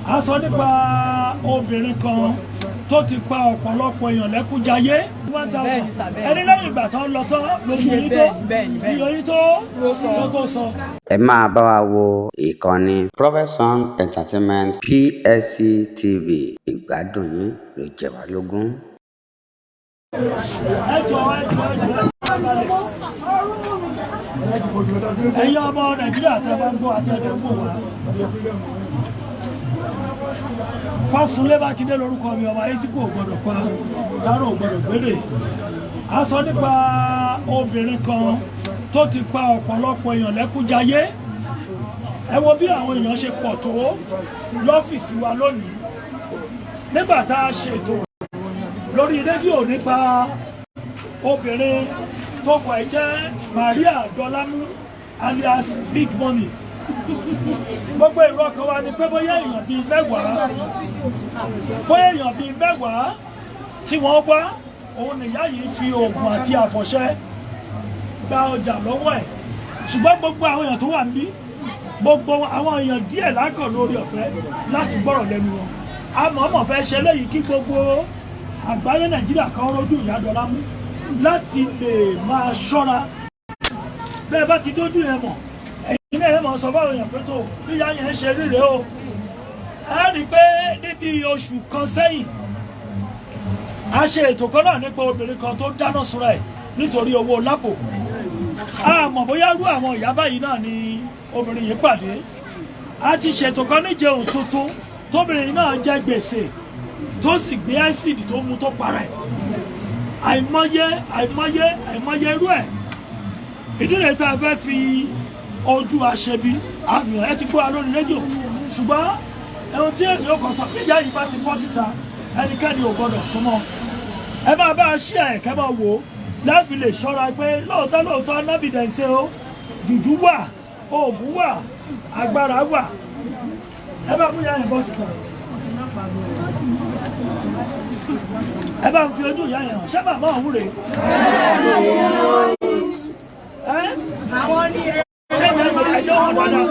A sọ nípa obìnrin kan tó ti pa ọ̀pọ̀lọpọ̀ èèyàn lẹ́kúnjayé. 1,000. Bẹ́ẹ̀ni sà, bẹ́ẹ̀ni. Ẹni lẹ́yìn ìgbà tó ń lọ tán lójú yín tó Bẹ́ẹ̀ni, bẹ́ẹ̀ni. iyọ̀ yín tó Ló sọ. ló tó sọ. Ẹ máa bá wa wo ìkànnì Profession Entertainment PSC TV. Ìgbádùn yín ló jẹ wá lógún. Ẹ jọ, ẹ jọ, ẹ jọ, ẹ balẹ̀. Ẹ̀yin ọmọ Nàìjíríà tẹ́ bá ń gbọ́ àti ẹ̀dẹ̀ ń wò wá. Fásunlé Mákindé lórúkọ mi, ọmọ ayé tí kò gbọdọ̀ pa táró ò gbọdọ̀ gbélé. A sọ nípa obìnrin kan tó ti pa ọ̀pọ̀lọpọ̀ èèyàn lẹ́kúnjayé. Ẹ wo bí àwọn èèyàn ṣe pọ̀ tó lọ́fíìsì wa lónìí nígbà tá a ṣètò lórí rédíò nípa obìnrin tó kọ ẹ jẹ́ Maria Dọlámú alias Big Mummy. Gbogbo èrò ọkàn wa ni pé bóyá èèyàn bíi 10 tí wọ́n wá, òun nìyá yìí fi oògùn àti àfọ̀ṣẹ gba ọjà lọ́wọ́ ẹ̀. Ṣùgbọ́n gbogbo àwọn èèyàn tó wà níbí, gbogbo àwọn èèyàn díẹ̀ lákàn lórí ọ̀fẹ́ láti gbọ́rọ̀ lẹ́nu wọn. Àmọ́ fẹ́ ṣe léyìí kí gbogbo àgbáyé Nàìjíríà kan rójú ìyá Dọlámú láti lè máa ṣọ́ra. Bẹ́ẹ̀ bá ti dójú yẹn mọ̀, ẹ̀yin náà ẹ̀ máa sọ fáwọn èèyàn pé tó bí ìyá yẹn ṣe ríre o. Ẹ rí i pé níbi oṣù kan sẹ́yìn, a ṣe ètò kan náà nípa obìnrin kan tó dáná sunra ẹ̀ nítorí owó lápò. A mọ̀ bóyá rú àwọn ìyá báyìí náà ni obìnrin yìí pàdé. A ti ṣètò kan níjẹun tuntun tóbìnrin náà jẹ gbèsè tó sì gbé acid tó mu tó para ẹ̀. Àìmọye, àìmọye, àìmọye irú ẹ̀. Ìdí rẹ̀ tá a fẹ́ fi ojú aṣebi àfihàn. Ẹ ti gbọ́ wa lórí rédíò, ṣùgbọ́n ẹ̀hún tí èmi ò kàn sọ pé ìyá yìí bá ti bọ́ síta, ẹnikẹ́ni ò gbọ́dọ̀ súnmọ́. Ẹ máa bá a ṣí ẹ̀ kẹ́ máa wò ó láti lè ṣọ́ra pé lóòótọ́ lóòótọ́ nábìdẹ̀ ń ṣe o. Jùjú wà, oògùn wà, agbára wà. Ẹ bá mú ìyá yẹn bọ́ síta. Ẹ bá ń fi ojú ìyá yẹn hàn. Ṣé màmá òun rèé? Ẹ ṣé ìyá yẹn ẹjọ́ wọn dáadáa?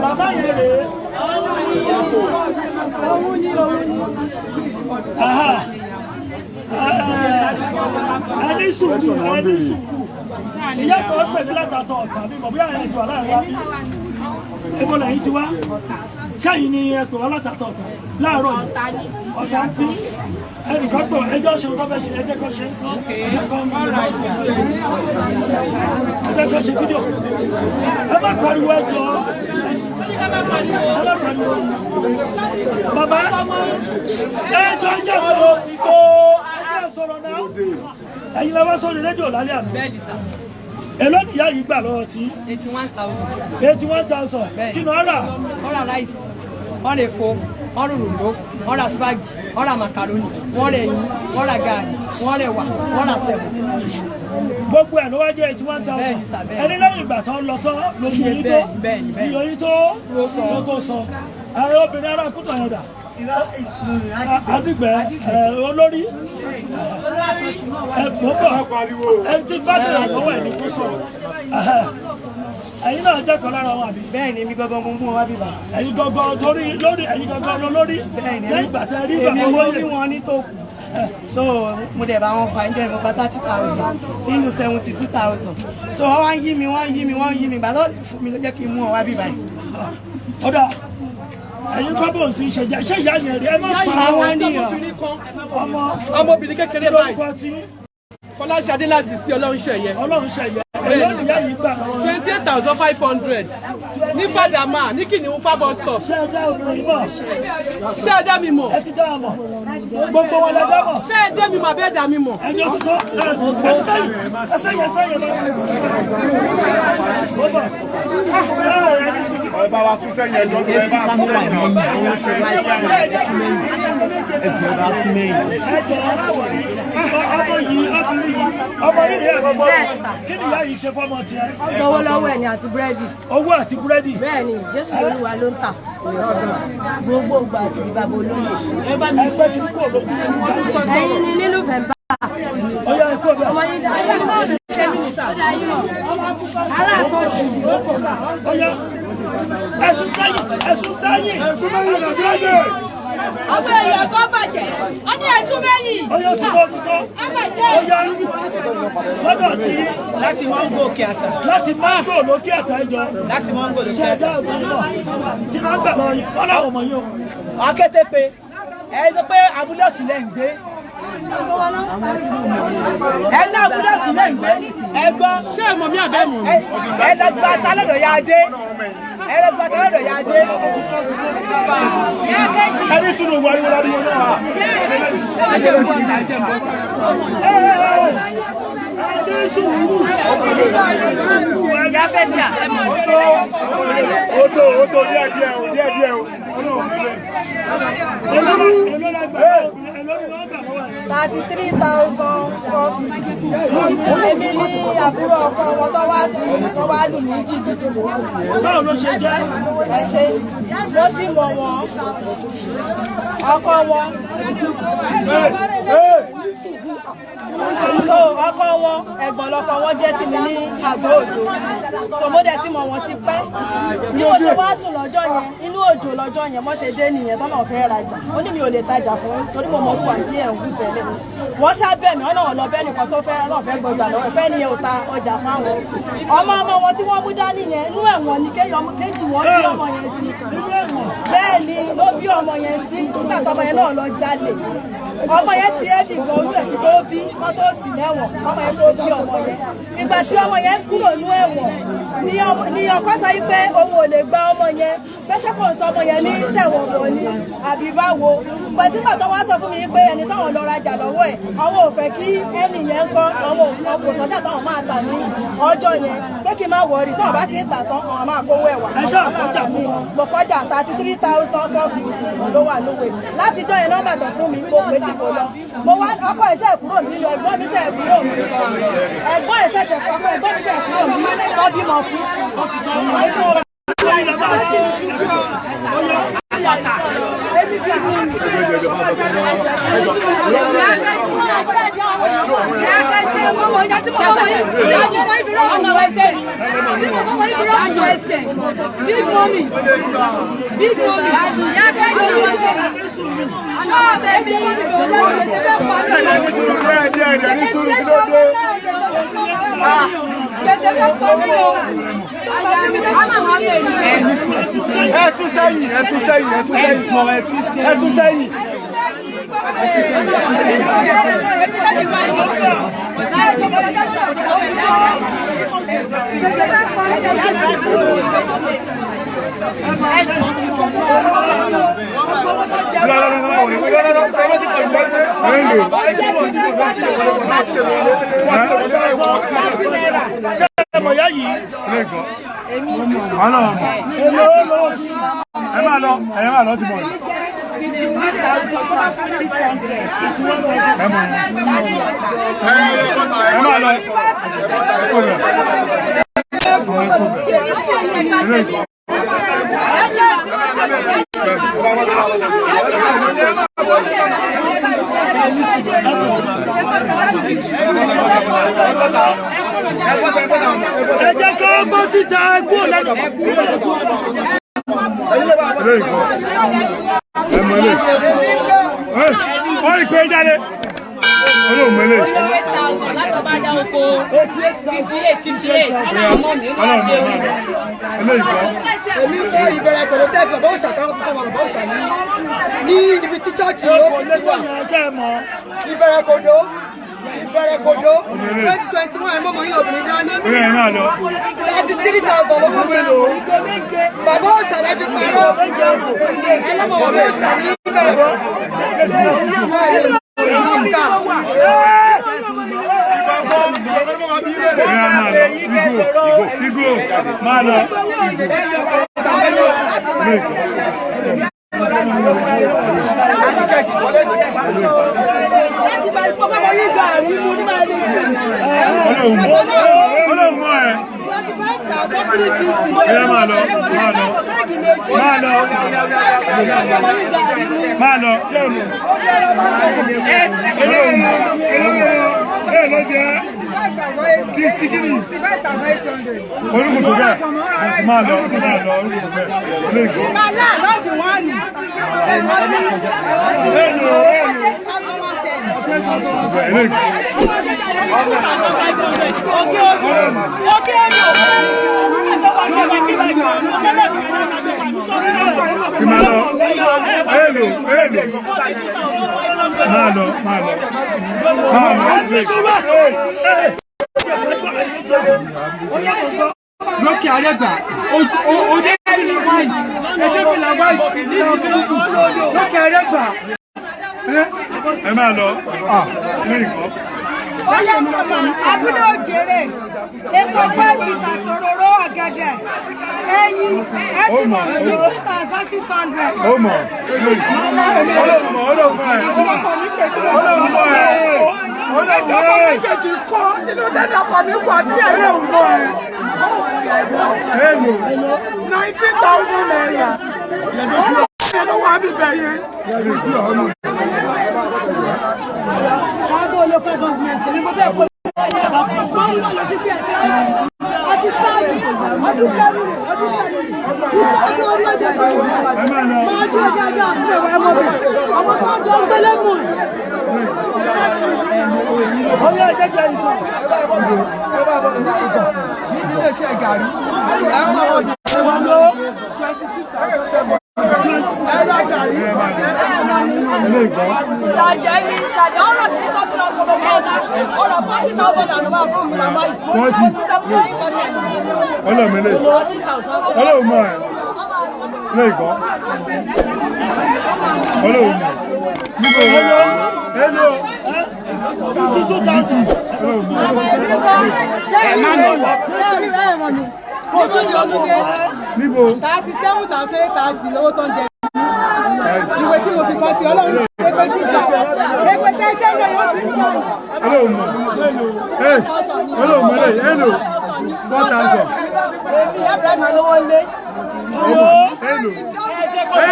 Bàbá yẹn rèé. Aha. Ẹni sùúrù, ẹni sùúrù. Ìyá kan pè mí látàtọ̀ ọ̀tà mi mọ̀ bóyá ẹ̀ ti wà láàrin wa bí. Ebo lẹ́yìn ti wá. Ṣẹ́yìn ni ẹ pè wá látàtọ̀ ọ̀tà láàárọ̀ yìí. Ọ̀tà tí ẹnìkan pè wá, ẹjọ́ ṣe tó fẹ́ ṣe, ẹjẹ́ kan ṣe. Ẹjẹ́ kan ṣe, ẹjẹ́ kan ṣe fídíò. Ẹ má pariwo, ẹjọ́. Ẹ má pariwo. Bàbá, ẹjọ́, ẹjọ́ sọ̀rọ̀ ti tó. Ẹjọ́ sọ̀rọ̀ náà. Ẹ̀yin la wá sórí rédíò lálẹ́ àná. Bẹ́ẹ̀ni sà. Èló nìyá yìí gbà lọ́wọ́ tí? 81,000. 81,000. Bẹ́ẹ̀ni. Kí ni ó rà? Wọ́n ra rice, wọ́n ra epo, wọ́n ra òròǹdó, wọ́n ra spag, wọ́n ra macaroni, wọ́n ra ẹyin, wọ́n ra gààrí, wọ́n ra ẹ̀wà, wọ́n ra sẹ̀mó. Gbogbo ẹ̀ ló wá jẹ́ 81,000. Bẹ́ẹ̀ni sà, bẹ́ẹ̀ni. Ẹni lẹ́yìn ìgbà tó ń lọ tán lójú yín tó Bẹ́ẹ̀ni, bẹ́ẹ̀ni. iyọ̀ yín tó Ló sọ. ló tó sọ. Ẹ̀rọ obìnrin ará kútọ̀ yẹn dà? Adigbẹ́ ẹ̀ olórí ẹ̀ mọ̀ bọ̀ ẹ̀ ti bá bẹ̀rẹ̀ lọ́wọ́ ẹ̀ ní kó sọ̀rọ̀. Ẹ̀yin náà jẹ́ kan lára wọn, àbí? Bẹ́ẹ̀ ni, èmi gangan mo mú wọn wá bíbá. Ẹ̀yin gangan torí lórí, ẹ̀yin gangan lọ lórí. Bẹ́ẹ̀ ni. Lẹ́yìn ìgbà tẹ́ rí Èmi bàbá mo olóyè. rí wọn ní tó kù, so mo dẹ̀ bá wọn fà ń jẹ́ mo gba 30,000 nínú 72,000. So wọ́n wá ń yí mi, wọ́n ń yí mi, wọ́n ń yí mi. Ìgbà tó fún mi ló jẹ́ kí n mú wọn wá bíbá yìí. Ọ̀dà, ẹ̀yin kọ́ bò ń ti ṣe jẹ́ ṣé ìyá yẹn rí? Ẹ má pa. Àwọn ènìyàn. Ọmọ Ọmọbìnrin kékeré báyìí. Lórúkọ tí? Fọláṣadé láti sí Ọlọ́run ṣẹ̀yẹ. Ọlọ́run ṣẹ̀yẹ. Èló nìyá yìí gbà lọ́wọ́ yín? 28,500 ní Fàdámà ní Kìnìún fa bus stop. Ṣé ẹ dá obìnrin yìí mọ̀? Ṣé ẹ dá mi mọ̀? Ẹ ti dá a mọ̀? Gbogbo wọn lẹ dá mọ̀? Ṣé ẹ dá mi mọ̀ àbí ẹ dá mi mọ̀? Ẹni ó ti tọ́ ẹ sẹ́yìn, ẹ sẹ́yìn, ẹ sẹ́yìn lọ. Ó bọ̀ ẹ ẹni sùn. Ẹ bá wa sún sẹ́yìn, ẹjọ́ tó ẹ bá sún sẹ́yìn náà. Ẹ jọ, ọmọ yìí, obìnrin yìí, ọmọ yìí rẹ̀ àbí? Kí ni ìyá yìí ṣe fọ́mọ tiẹ̀? Tọwọ́ lọ́wọ́ ẹ̀ ni àti búrẹ́dì. Owó àti búrẹ́dì. Bẹ́ẹ̀ ni, Jésù Olúwa ló ń tà gbogbo ìgbà àti bàbá olóyè. Ẹgbẹ́ kìíní kò lójú. Ẹ̀yin ni ní November. Ó yá, ikú ọbẹ̀. Ọmọ yín dá yín mọ̀, ó dá yín mọ̀, aláàtọ̀ṣù. Ó yá. Ẹ̀sùn sẹ́yìn, ẹ̀sùn sẹ́yìn, ẹ̀sùn sẹ́yìn. Àwọn èèyàn kan bàjẹ́, wọ́n ní ẹ̀sùn mẹ́yìn. Ó yá, títọ́ títọ́. Ẹ bàjẹ́. Ó yá, lọ́dọ̀ tí Láti Mango Òkè Àṣà. Láti Mango lókè àtà ìjọ. Láti Mango lókè Ṣé ẹ Àṣà. dá ọmọ yín náà? Kí ló ń gbà lọ yín? Wọ́n láwọn ọmọ yín o. Akété pé ẹ sọ pé abúlé ọ̀tún lẹ́ ń gbé. Ẹ ní abúlé ọ̀tún lẹ́ ń gbé. Ẹ gbọ́. Ṣé ẹ mọ̀ mí àbẹ́ mọ̀? Ẹ lọ gba tálẹ̀dọ̀ ya dé. Ẹ lọ gba tálẹ̀dọ̀ ya dé. Ẹni tún lè wọ ariwo ariwo náà. Ẹni sùúrù. Ìyá fẹ́ jà. Ó tó, ó tó, díẹ̀ díẹ̀ o, díẹ̀ díẹ̀ o. Èló la gbà èló ni wọ́n gbà lọ́wọ́ ẹ̀? 33,450. Èmi ní àbúrò ọkọ wọn tó wá fi tó wá lù mí jìbìtì. Báwo ló ṣe jẹ́? Ẹ ṣe, mo ti mọ̀ wọ́n, ọkọ wọn. So ọkọ wọn, ẹ̀gbọ́n lọkọ wọn jẹ́ sí mi ní àgọ́ òjò. So mo dẹ̀ ti mọ̀ wọ́n ti pẹ́. Bí mo ṣe wá sùn lọ́jọ́ yẹn, inú òjò lọ́jọ́ yẹn, mo ṣe dé nìyẹn tọ́nà fẹ́ rajà. Ó ní mi ò lè tajà fún yín torí mo mọ orúkọ àti ẹ̀ ń wù tẹ́lẹ̀. Wọ́n ṣábẹ̀ mí, ọ̀nà ọ̀lọ́ bẹ́ẹ̀ nìkan tó fẹ́ náà fẹ́ gbọjà lọ́wọ́ ẹ̀ fẹ́ nìyẹn ò ta ọjà fáwọn. Ọmọ ọmọ wọn tí wọ́n mú dání yẹn, inú ẹ̀wọ̀n ni kéjì wọ́n bí ọmọ yẹn sí. Bẹ́ẹ̀ ni ló bí ọmọ yẹn sí nígbà tọmọ yẹn náà lọ jalè. Ọmọ yẹn ti ẹ́dì gan, ojú ẹ̀ ti tó bí kọ́ tó tì lẹ́wọ̀n, ọmọ yẹn tó bí ọmọ yẹn. Ìgbà tí ọmọ yẹn kúrò ní ẹ̀wọ̀n ni ọkọ sọ pé òun ò lè gba ọmọ yẹn, pẹ́sẹ́ kò ń sọ ọmọ yẹn ní tẹ̀wọ̀n bọ̀ ni àbí báwo. Ìgbà tí bàtọ́ wá sọ fún mi pé ẹni táwọn lọ rajà lọ́wọ́ ẹ̀, àwọn ò fẹ́ kí ẹni yẹn ń kọ́, àwọn ò tọ́jà táwọn máa tà ní ọjọ́ yẹn, pé kí n má wọrí, táwọn bá ti ń tà tán, àwọn máa kówó ẹ̀wà. Ẹ ṣáà kọjá fún wọn. Mo kọjá 33,450 ló wà lówó. Látijọ́ yẹn nọ́mbà tó fún mi, mo pè tí kò lọ. Mo wá ọkọ iṣẹ́ kúrò mi lọ, ẹ̀gbọ́n mi ṣe kúrò mi. Ẹ̀gbọ́n ìṣẹ̀ṣẹ̀ ọkọ ẹ̀gbọ́n mi ṣe kúrò mi, wọ́n bímọ fún. Big mommy, big mommy, Díẹ̀ díẹ̀ díẹ̀, ní sùúrù, kí ló dé? Ẹ sún sẹ́yìn, ẹ sún sẹ́yìn, ẹ sún sẹ́yìn, ẹ sún sẹ́yìn. Ṣé ẹ mọ̀ yá yìí? Èló ló Ẹ máa lọ, ẹ máa lọ ti mọ̀. Ẹ máa lọ. Ẹ jẹ́ kí wọ́n gbọ́ síta, ẹ kúrò lẹ́nu. Ó ìpè jáde. Olóhùn mẹ́lẹ̀. Èmi ń kọ́ ìbẹ̀rẹ̀ tọ̀dọ̀ tẹ́ bàbá òòṣà táwọn fún bàbá òòṣà ní ibi tí chọ́ọ̀chì OPC wà. Ṣé ẹ mọ̀? Ìbẹ̀rẹ̀ kodo, ìbẹ̀rẹ̀ kodo, 2021, ẹ̀ mọ̀mọ́ yín obìnrin dání. Ẹ máa lọ. 33,000 lówó mi. Bàbá òòṣà lẹ́ fi parọ́. Ẹ lọ́mọ bàbá òòṣà ní ìbẹ̀rẹ̀. Ìkà. Ẹ máa lọ. Igo, igo, máa lọ. Láti bá ọmọ yín gàrí mu ní máa lè jù. Olóhùn mọ́ ẹ. 25,350. Ẹ máa lọ, máa lọ. Máa lọ. Máa lọ. Olóhùn mọ́. Ẹ ló jẹ́ 60 kìíní. Orúkọ tó bẹ́ẹ̀. Máa lọ, máa lọ, orúkọ tó bẹ́ẹ̀. Ilé ìgbọ́. Èlò, èlò. Ilé ìgbọ́. Kí máa lọ. Èlò, èlò. Máa lọ, máa lọ. Máa lọ. Lókè Àrẹ́gbà, òde white, edébìlà white, ìlà òkèlùkù, lókè Àrẹ́gbà. Ẹ máa lọ. Ilé ìgbọ́. Abúlé òjèrè, epo 5 litres, òróró ọ̀gẹ̀dẹ̀, ẹyin, ẹtìmọ̀ 50,600. Ó mọ̀. Ọlọ́run mọ̀, Ọlọ́run mọ̀ ẹ̀. Ọlọ́run mọ̀ ẹ̀. Ọlọ́run mọ̀ ẹ̀. Méjèèjì kọ́ inú dẹ́dẹ̀ ọkọ̀ mi kú àti Ọlọ́run mọ̀ ẹ̀. Èlò. 19,000 naira. Ọlọ́run ló wà bíbẹ̀ yẹn. Sábò local government ní mo fẹ́ kó àti sáàgì ọdún kẹrin ọdún kẹrin ìsáàgì orí ọjọ́ fún mi máa jó ọjọ́ ajá fún ẹwà ẹmọ bẹ ọmọ tó ń jọ ń gbélé mù. Ọyá ìjẹ́jẹ́ ìsọ̀. Níbi iléeṣẹ́ gàrí, ẹ mọ̀ ọ́ 26,700. Ẹ ra gàrí. Ilé ìgbọ́. Ṣàjẹ́ ni ṣàjẹ́ ọ̀rọ̀ tí kò tún lọ kọ́ bọ́ọ̀tù ọ̀rọ̀ 40,000 àná máa fún mi màmá yìí. 40. Ọlọ́run ilé. Ọlọ́run mọ̀ ẹ̀. Ilé ìgbọ́. Ọlọ́run mọ̀. Níbo èlò? 52,000. Ọlọ́run mọ̀. Ẹ má lọ wọ. Kò tún ní ọdún dé. Níbo? 37,830 lówó tó ń jẹ. Ìwé tí mo fi kọ́ sí Ọlọ́run ẹgbẹ́ tí ìjà ẹgbẹ́ tẹ́ ṣẹ́ ìwé yóò ti ń bọ̀. Ọlọ́run mọ̀. Ẹ Ọlọ́run mọ̀ lẹ́yìn. Èlò. 4,000. Èmi Abraham alówó lé. Èlò.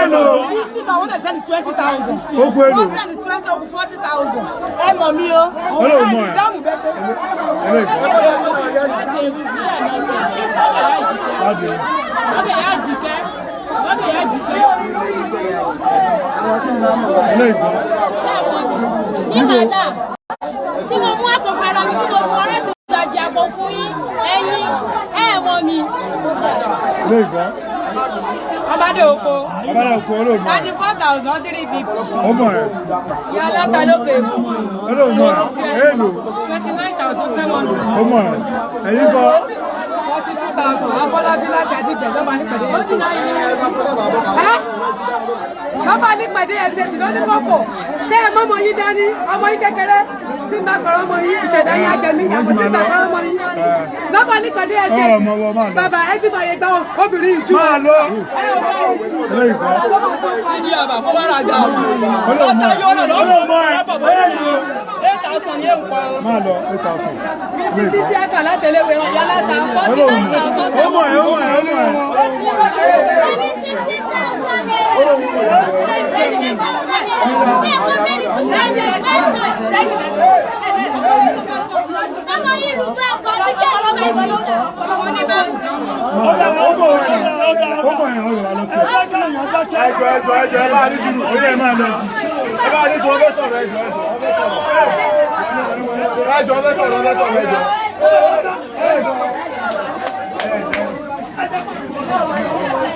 Èlò. 60,000, wọ́n sẹ́ni 20,000. Ó kú èlò. Wọ́n sẹ́ni 20, ó kú 40,000. Ẹ mọ̀ mí o. Ọlọ́run mọ̀ ẹ̀. Dáhùn bẹ́ẹ̀ ṣe. Ilé ìgbọ́. Láti. Ilé ìgbọ́. Ní wàhálà tí mo mú àpò ara mi tí mo fi ọ̀rẹ́ sí ìlàjì àpò fún yín, ẹ̀yin ẹ mọ̀ mi. Ilé ìgbọ́. Ọbádé oko. Abára oko Ọlọ́run mọ̀ ẹ̀. 34,350. Ó mọ̀ ẹ̀. Ìyá aláta lókè èkó. Ọlọ́run mọ̀ ẹ̀. Èlò. 29,700. Ó mọ̀ ẹ̀. Ẹ̀yin kọ́. 42,000. Afọlábí láti Àdìgbẹ́ lọ́ba nípẹ̀dé estate. Ẹ́ lọ́ba nípẹ̀dé estate lóní kòkò. Tẹ́ ẹ mọ́mọ yín dání, ọmọ yín kékeré tí ń bá kọ̀rọ̀ ọmọ yín, ìṣẹ̀dá yín ajẹmí, ìyàwó tí ń bá kọ̀rọ̀ ọmọ yín. Lọ́ba nípẹ̀dé estate. Ọmọ wọn máa lọ. Bàbá ẹ ti fàyè gba obìnrin ìjú. Máa lọ. Ilé ìgbọ́. Ọlọ́run mọ̀ ẹ̀. Ọlọ́run mọ̀ ẹ̀. Èlò. 8,000 ní èwù pa. Máa lọ 8,000. Ilé ìgbọ́. Sísí ẹ̀ka látẹ̀léwé yálà ta 49,000. Ó mọ̀ ẹ̀, ó mọ̀ ẹ̀, ó mọ̀ ẹ̀. Èmi 60,000 naira. 60,000 naira. Bẹ́ẹ̀ kọ́ bẹ́ẹ̀ ni tún ṣe é Ọmọ yìí rúgbọ́ àpò àti jẹ́ ọmọ ìgbà. Ọ̀dà ọmọ ẹ̀ ọ̀dà Ó mọ̀ ẹ̀, ọ̀rọ̀ àlọ́ tiẹ̀. Ẹ jẹ́ káyọ̀ dákẹ́. Ẹjọ́ ẹjọ́ ẹjọ́ ẹ bá ní sùúrù. Ó yẹ máa lọ. Ẹ bá ní sùúrù, ọbẹ̀ sọ̀rọ̀ ẹjọ́ ẹjọ́ ọbẹ̀ sọ̀rọ̀. Ẹjọ́ ọbẹ̀ sọ̀rọ̀ ọbẹ̀ sọ̀rọ̀ ẹjọ́.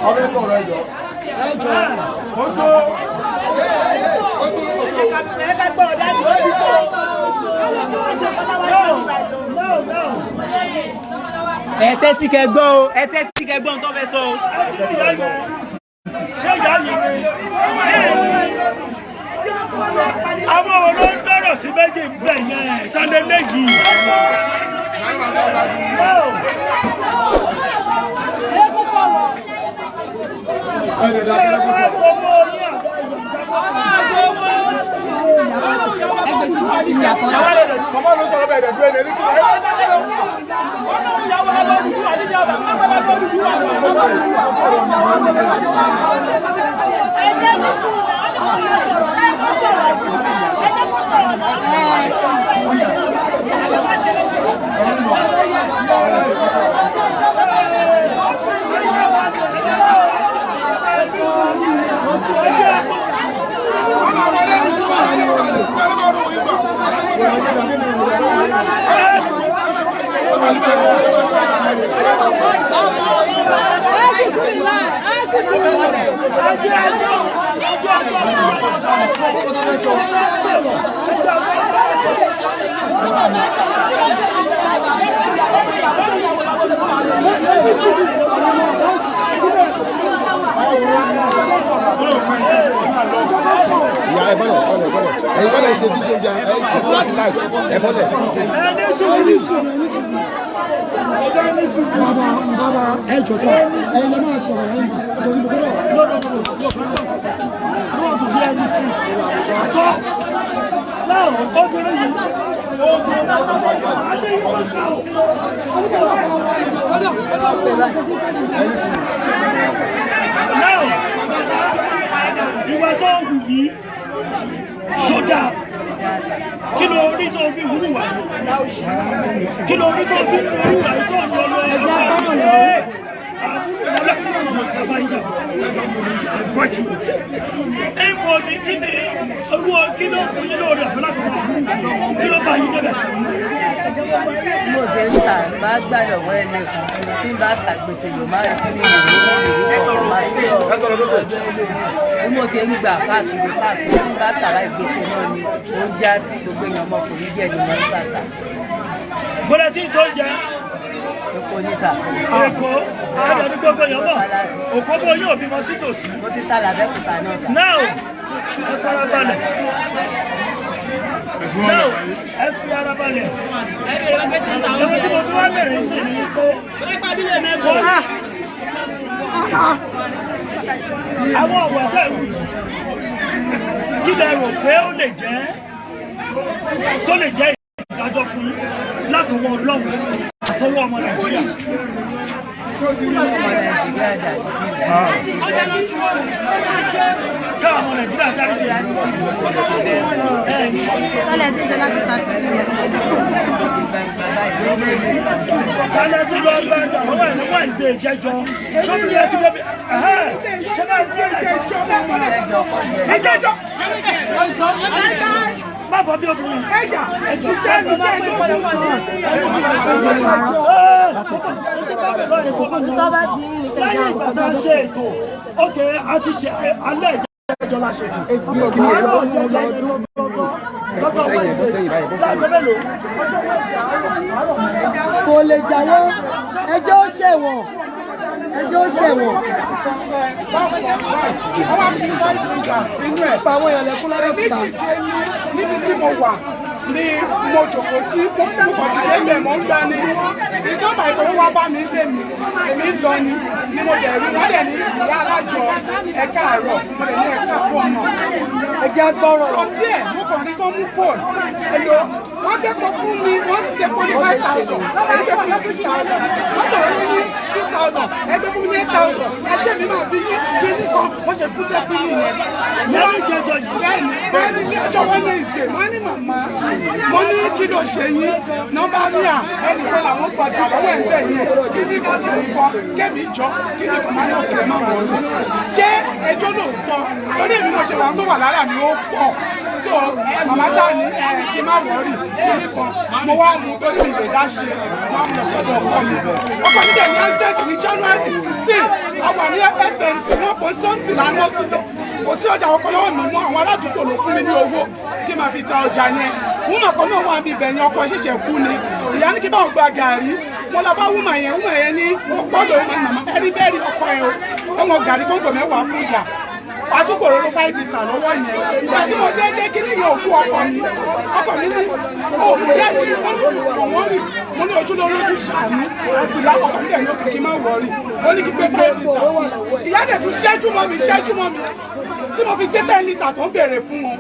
Ọbẹ̀ sọ̀rọ̀ ẹjọ́. Ó tó. No, no. Ẹ tẹ́tí kẹ́ gbọ́ o, ẹ tẹ́tí kẹ́ gbọ́ ohun tó fẹ́ sọ o. Ṣé ìyá yìí ni? Àwọn wo ló ń bẹ̀rọ̀ sí méjì bẹ̀ yẹn? Tálẹ́ méjì. No. Ṣé ẹ wá gbowó orí àbá Màmá ló sọ̀rọ̀ bẹ́ẹ̀ dẹ̀ dúró ní ẹni tí Ẹ Ìyá, ẹ bọ́lẹ̀, bọ́lẹ̀, bọ́lẹ̀. Ẹ̀yin bọ́lẹ̀, ṣe fídíò bí ẹ ẹ láti live, ẹ bọ́lẹ̀. Ẹni sùn, ẹni sùn. Bàbá, bàbá, ẹ jọ sọ, ẹ̀yin lè máa sọ̀rọ̀ ẹ̀yin torí mo gbọ́dọ̀. No, no, no, no, no, no. I don't want to hear anything at all. Now, obìnrin yìí, obìnrin àti ìwọ́sàn. Now, ìwà tó ń hù yìí, sójà, kí ló rí tó fi hùwà yìí? Kí ló rí tó fi hùwà yìí tó ń lọ lọ ẹ̀jẹ̀ báwọn lọ? Àbúrò bàbá yìí dà, fight you. Ìmọ̀ ní kí ni olúwa, kí ló fún yín lóore àfẹ́ láti wà? Kí ló bá yín débẹ̀? Bí mo ṣe ń tà bá gbà lọ́wọ́ ẹ̀ nìkan tí ń bá ta gbèsè ló máa rí mi lè Ẹ sọ̀rọ̀ sókè. Bí mo ṣe ń gbà káàkiri káàkiri, tí ń bá tà láì gbèsè náà ni ó ń já sí. Gbogbo èèyàn ọmọkùnrin díẹ̀ ni mo ń gbà sà. Bọ́lá tí tó ń jẹ Èkó ní sà. Èkó, ẹ̀jẹ̀ ní gbogbo èèyàn mọ̀. Òkóbó yóò bímọ sí tòsí. Mo ti ta làbẹ́kúta náà sà. Now, ẹ fara balẹ̀. Now, ẹ fi ara balẹ̀. Ẹ̀wọ̀n tí mo tún wá bẹ̀rẹ̀ sí ni pé wọ́n àwọn ọ̀wà tẹ̀ wù yìí, kí lẹ rò pé ó lè jẹ́ tó lè jẹ́ ìdájọ́ fún yín látọwọ́ Ọlọ́run àtọwọ́ ọmọ Nàìjíríà? Ọmọ Nàìjíríà dà. Káwọn ọmọ Nàìjíríà dáríjì ẹ̀ ní. Tọ́lẹ̀ tí ń ṣe láti 32 years. Sálẹ̀ tó lọ bá ẹgbẹ́ àwọn wà ní Wednesday ìjẹjọ. Ṣọ́bí yẹn ti débi. Ṣé bá ń gbé ìjẹjọ? Ìjẹjọ. Má bọ̀ bí obìnrin. Ẹjọ́ Tó bá bí ní lẹ́yìn ìgbà tá a ṣe ètò, ókè, a ti ṣe alẹ́ ìjẹjọ la ṣe ètò. Àárọ̀ ìjẹjọ lọ́jọ́ Wednesday. Láago mélòó? Kò lè jáwọ́, ẹjọ́ ó ṣẹ̀wọ̀n, ẹjọ́ ó ṣẹ̀wọ̀n. Pa àwọn èèyàn lẹ́kún lábẹ́òkúta. Níbi tí mo wà ni mo jòkó sí, mo kàn dìde bẹ̀, mo ń gbá ni. Ìjọba ìkòwé wá bá mi lé mi, èmi ń lọ ni mo dẹ̀ rí wọ́n dẹ̀ ní ìyá alájọ, ẹ káàárọ̀. Mo dẹ̀ ní ẹ káàárọ̀ náà. Ẹ jẹ́ gbọ́rọ̀. From there, mo kàn rí tó mú fóònù èlò, wọ́n dẹ́pọ̀ fún mi, wọ́n dẹ́pọ̀ ní 5,000, ẹgbẹ́ fún mi 6,000, wọ́n tọ̀rọ̀ mi ní 6,000, ẹgbẹ́ fún mi ní 8,000, ẹjẹ́ mi máa bí yín kíní kan, wọ́n ṣe kú sẹ́kún nìyẹn. Lẹ́yìn ìjẹjọ yìí. Bẹ́ẹ̀ni, bẹ́ẹ̀ni. Ní ọjọ́ Wednesday, wọ́n ní màmá, mo ní kí ló ṣe yín nọ́mbà míà, ẹnìkan làwọn gbọ́dọ̀ lọ́wọ́ ẹ̀ ń bẹ̀ yẹn, kíní kan ṣe ń kọ́ kémi jọ kíní kan máa ní òkè máa wọ̀ ọ́. Ṣé ẹjọ́ lóòótọ́? Torí èmi mo ṣe wà tó wà lára mi ó pọ̀. So màmá sáà ní ẹ kí n má worry, kíní kan. Mo wá mú torí mi lè dá ṣe, mo wá mú lọ sọ́dọ̀ ọkọ mi. Ọkọ mi dẹ̀ ní accident ní January 16. A wà ní FMC, wọ́n kò sọ́ǹtì lánàá síbẹ̀. Kò sí ọjà ọkọ lọ́wọ́ mi mọ́. Àwọn aládùúgbò ló fún mi ní owó kí n máa fi ta ọjà yẹn. Woman kan náà wà níbẹ̀ yẹn, ọkọ ṣẹ̀ṣẹ̀ kú ni. Ìyá ní kí báwọn gba gàrí. Mo lọ bá woman yẹn, woman yẹn ní ọkọ lòun máa màmá ẹrí bẹ́ẹ̀ rí ọkọ ẹ o. Ọmọ gàrí kóńgò 10 fún ìyá àtúkò ló 5 litre lọ́wọ́ yẹn. Ìgbà tí mo dé dé, kíní yẹn òkú ọkọ mi, ọkọ mi ní òkú yẹn ní kò wọ́n rí. Mo ní ojú lórí ojú ṣàánú àti ìyá ọkọ mi dẹ̀ ní òkè kí n má worry. Ó ní kí gbé 5 litre. Ìyá dẹ̀ tún ṣẹ́jú mọ́ mi, ṣẹ́jú mọ́ mi tí mo fi gbé 10 litre tó ń béèrè fún wọn.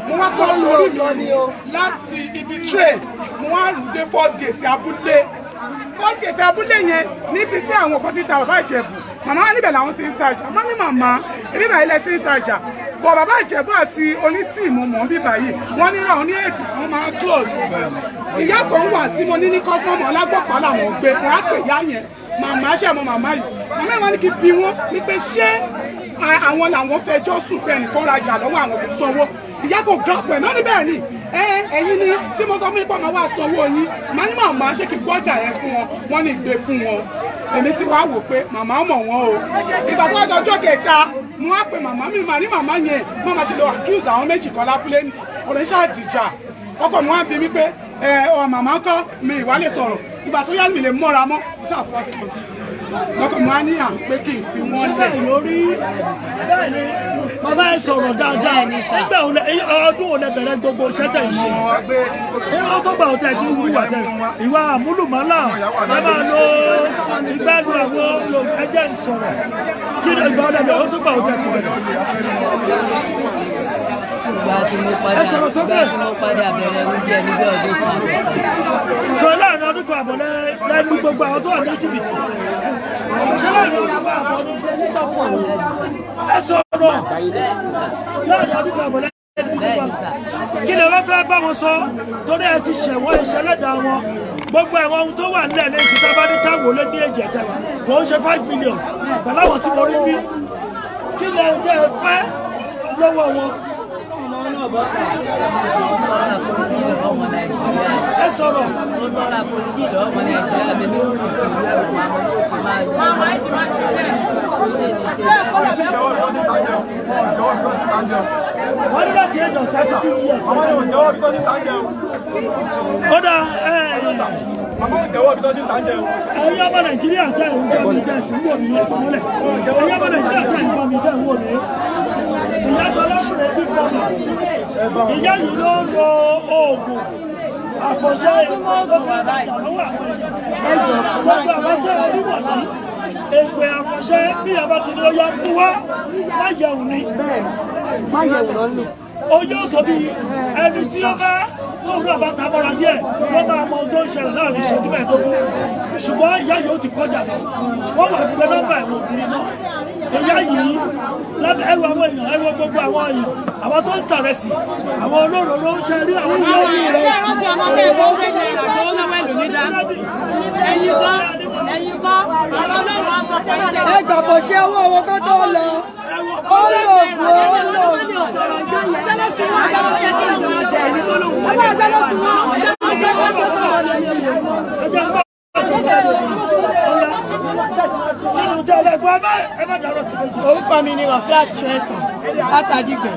Mo wá kọ́ lórí mi láti ibi train, mo wá rù dé first gate abúlé. First gate abúlé yẹn níbi tí àwọn kan ti ta Bàbá Ìjẹ̀bù. Màmá wa níbẹ̀ làwọn ti ń tajà. Má ní màmá, ibi báyìí lẹ ti ń tajà bọ̀. Bàbá Ìjẹ̀bù àti onítìí mo mọ̀ bí báyìí. Wọ́n ní ra oní ètì, àwọn máa close. Ìyá kan wà tí mo ní ní customer, ọlágbọ̀pá làwọn gbé. Wọ́n á pè ìyá yẹn, màmá ṣe mọ màmá yìí. Màmá yẹn wọ́n ní kí bí wọ́n ní pé ṣé Àwọn làwọn fẹjọ́ sùn pé ẹnìkan rajà lọ́wọ́ àwọn kò sanwó. Ìyá kò gbà pẹ̀ náà ní bẹ́ẹ̀ ni ẹ̀yin ni tí mo sọ fún yín pé ọmọ wa sanwó yín. Màá ní màmá ṣé kí gbọ́jà yẹn fún wọn, wọ́n ní gbé fún wọn. Èmi ti wá wò pé màmá mọ̀ wọ́n o. Ìgbà tó wá dọjọ́ kẹta, mo wá pe màmá mi, màá ní màmá yẹn má máa ṣe lọ accuse àwọn méjì kan lábúlé ní ọ̀rẹ́ ṣáà dìjà. Ọkọ mi wá bí mi pé ẹ ọ màmá kọ́ mi ìwà lè sọ̀rọ̀. Ìgbà tó yá mi lè mọ́ra mọ́ sáà first month. Lọ́kọ̀ mi wá ní à pé kí n fi wọ́n Ṣé lẹ̀. bẹ́ẹ̀ lórí bẹ́ẹ̀ ni bàbá ẹ sọ̀rọ̀ dáadáa? Nígbà wo ọdún wo lẹ bẹ̀rẹ̀ gbogbo iṣẹ́ tẹ̀ ń ṣe? Ní tó gbà ọ̀tẹ̀ tí ń wúwà tẹ̀ ìwà àmúlùmálà ẹ máa lo ìgbádùn àwọn ẹjẹ́ ń sọ̀rọ̀ kí ni ìgbà ọ̀dẹ̀ bẹ̀rẹ̀ ó tó gbà ọ̀tẹ̀ ti bẹ̀rẹ̀? Ìgbà tí mo padà Ẹ sọ̀rọ̀ sókè. Ìgbà tí mo padà bẹ̀rẹ̀ oúnjẹ níbi ọdún kan àbọ̀. Sọ láàrin ọdún kan àbọ̀ lẹ́nu gbogbo àwọn tó wà ní jìbìtì. Ṣé láàrin ọdún kan àbọ̀ ni? Ẹ sọ̀rọ̀ láàrin ọdún kan àbọ̀ lẹ́nu Bẹ́ẹ̀ gbogbo ni sà. Kí ni wọ́n fẹ́ bá wọn sọ? Torí ẹ ti ṣẹ̀wọ́n ìṣẹ̀lẹ̀dà wọn. Gbogbo ẹ̀wọ̀n ohun tó wà nílẹ̀ lẹ́yìn tí bá ní káwọ́ lé ní èjì ẹ̀tẹ̀ kò ń ṣe 5 million pẹ̀lú àwọn tí mo rí bí. Kí ni ẹ tẹ́ ẹ fẹ́ lọ́wọ́ wọn? Mo tọrọ àforíjì lọ́wọ́ ọmọ Nàìjíríà. Ẹ sọ̀rọ̀. Mo tọrọ àforíjì lọ́wọ́ ọmọ Nàìjíríà mi ní òkè máa gbé. Wọ́n ní láti ẹjọ́ 32 years. Ó dá ẹ̀yin ọmọ Nàìjíríà tẹ̀ ń gbọ́ mi tẹ̀ sí ń wò mí ẹ̀fọ́mọ́lẹ̀. Ẹ̀yin ọmọ Nàìjíríà tẹ̀ ń gbọ́ mi tẹ̀ ń wò mí. Ìyá gbọ́lọ́kùnrin bí gbọ́ mi. Ìyá yìí ló ń lo oògùn àfọ̀ṣẹ́ tó fi ń tajà lọ́wọ́ àwọn èèyàn. Gbogbo àwọn tẹ́ ẹ rí wọ̀nyí, èpè àfọ̀ṣẹ́ bí a bá ti ní ó yá mú wá, má yẹ̀wù ni. Má yẹ̀wò lọ lò. Ó yóò tóbi ẹni tí ó bá tóun náà bá ta mọ́ra díẹ̀ ló máa mọ ohun tó ń ṣẹlẹ̀ láàrin ìṣẹ́jú mẹ́ẹ̀ẹ́dógún, ṣùgbọ́n ìyá yìí ó ti kọjá lọ. Wọ́n wà gbé nọ́mbà ẹ̀wọ̀n obìnrin náà. Ìyá yìí lábẹ́ ẹrù àwọn èèyàn, ẹrù gbogbo àwọn èèyàn, àwọn tó ń tàrẹsì, àwọn olóróró ń ṣe rí àwọn tí ó ní Ṣé rántí ọmọ bẹ́ẹ̀ fún ọ̀rẹ́ náírà tó lọ́wọ́ ẹlòmídá? Ẹ̀yin kọ́, ẹ̀yin kọ́, ọ̀rọ̀ Ọlọ́run á sọ fún yín. Ẹ gbà fọ̀ ṣe owó owó kó tó lọ. Ó lò ògùn, ó lò ògùn. Ẹjẹ́ ló sùn wọ́n, ẹjẹ́ ló sùn wọ́n. Ọmọ ẹgbẹ́ ló sùn wọ́n, ẹjẹ́ ló sùn wọ́n. Ẹjẹ́ ń bá kí ni tẹ́lẹ̀ gbọ́ ẹ má dàrọ́ sí méjì. Orúkọ mi ni Raflat Shretan látàdígbẹ̀.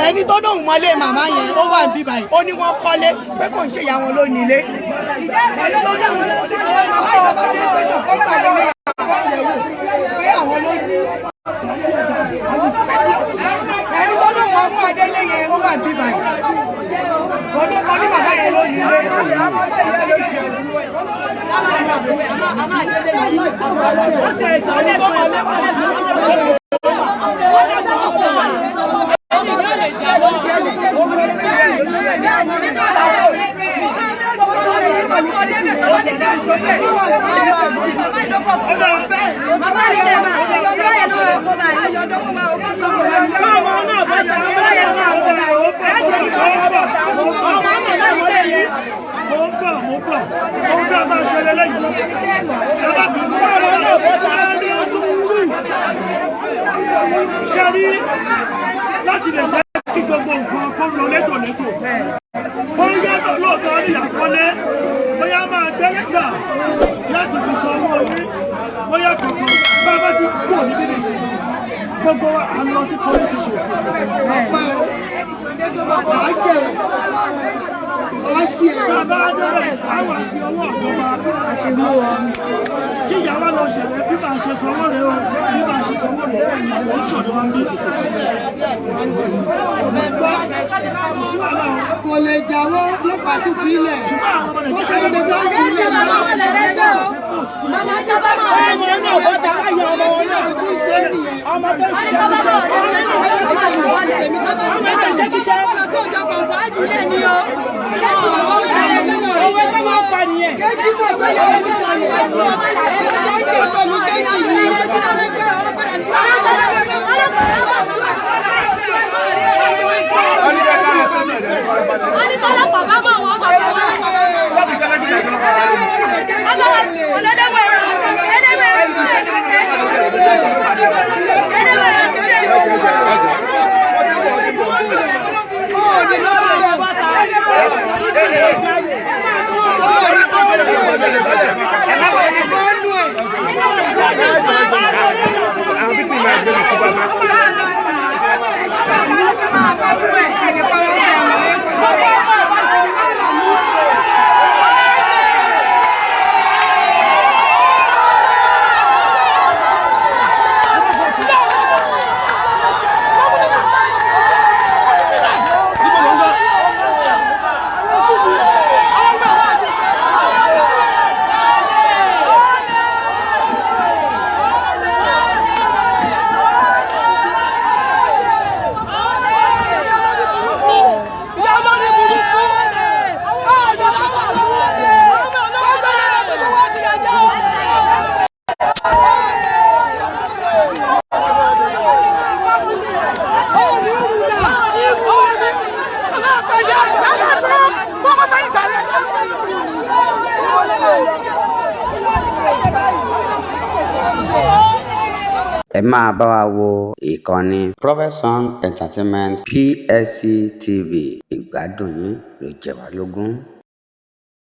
Ẹni tó dóhùn mọ́lé màmá yẹn ó wà níbí báyìí. Ó ní wọ́n kọ́lé pé kò ń ṣe ìyá wọn ló nílé. Ẹni tó dóhùn mọ́lé màmá yẹn bá dé station kó gbà lé àwọn ìyẹ̀wò pé àwọn ló ní. Ẹni tó dóhùn mọ́ mú Adélé yẹn ó wà níbí báyìí. Ó ní màmá yẹn ló nílé. Ẹni tó mọ́lé wà níbí. Mo ń bọ̀, mo ń bọ̀. Ohun tó a máa ṣe lélẹ́yìí, ẹ má bínú, ẹ ní sùúrù. Ṣe rí láti lè jẹ́ kí gbogbo nǹkan kó lọ létòlétò, bóyá lóòótọ́ ní àkọlé, bóyá máa gbé lẹ́tà láti fi sọ owó orí, bóyá kankan bá bá ti kúrò níbí nìsín, gbogbo wa à ń lọ sí police station. Bàbá Adébẹ̀, àwọn àfi ọwọ́ ọ̀dọ́ wa kí ìyàwó lọ ṣẹlẹ̀ bí màá ṣe sanwó rẹ̀ o, bí màá ṣe sanwó rẹ̀ o, ń ṣọ̀dọ̀ wa ń bí. Kò lè jáwọ́ lọ́pàá tún fi ilẹ̀. Ṣùgbọ́n àwọn ọmọ Ó ṣe Nàìjíríà lè sọ fún ilẹ̀. Màmá tó bá mọ̀ Ọmọ náà bọ́ta láyé ọmọ wọn náà. Ọmọ tó ń ṣiṣẹ́ níṣẹ́. Owó tó máa ń pa nìyẹn. Kéjì náà gbé yàrá níta ni. Kéjì pẹ̀lú kéjì yìí. Wọ́n ní tọ́lọ́pàá bá mọ̀ wọ́n bàbá wọn. Ọlọ́dẹ̀wẹ̀ ẹ̀rọ ẹ̀rọ ẹ̀rọ ẹ̀rọ. Tó dé. Wọ́n kọ́ sẹ́yìn sáré. Ẹ máa bá wa wo ìkànnì Prophet Song Entertainment PSC TV. Ìgbádùn yín ló jẹ wá lógún.